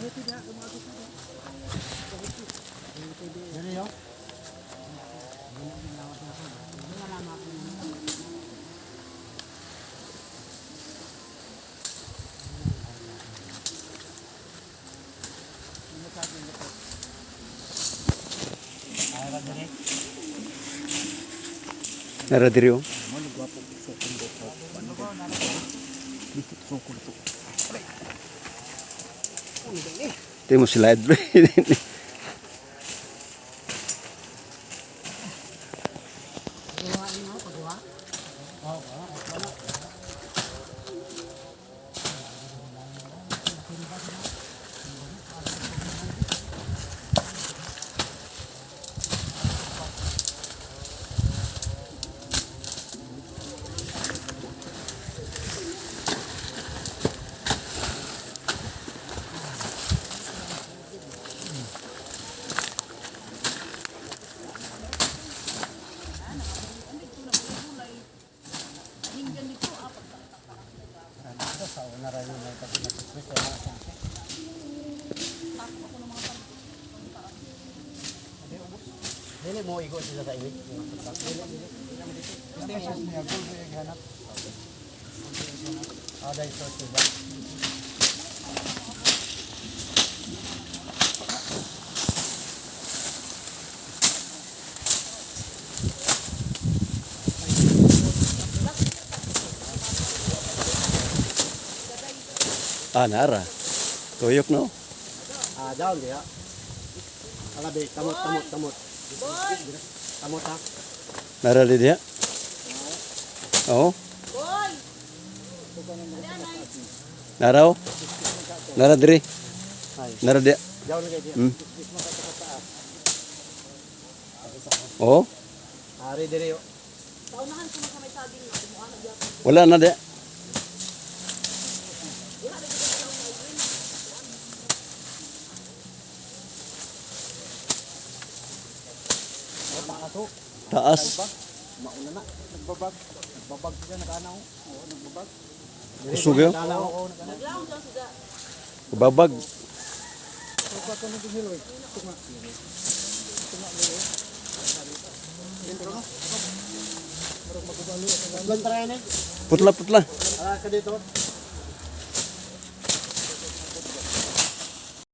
Dili yo. Nara diri oh. Ito mo slide. Dili mo igo sila sa inyo. Dili, dili. Ah, dahil sa sila. Ah, nara. Tuyok no. Ah, down diya. Alabi, tamot, tamot, tamot. Tamot ha. Nara di diha. Oo. Nara oh. Nara diri. Ay, Nara diha. down na kayo diya. Oo. Ari diri yo. Wala na diha. Taas. Mauna na. Nagbabag. Nagbabag siya nag-anaw. Oo, nagbabag. Kusog yun. Nag-anaw. Babag. Gontra ini. Putla putla. Ah, ka dito.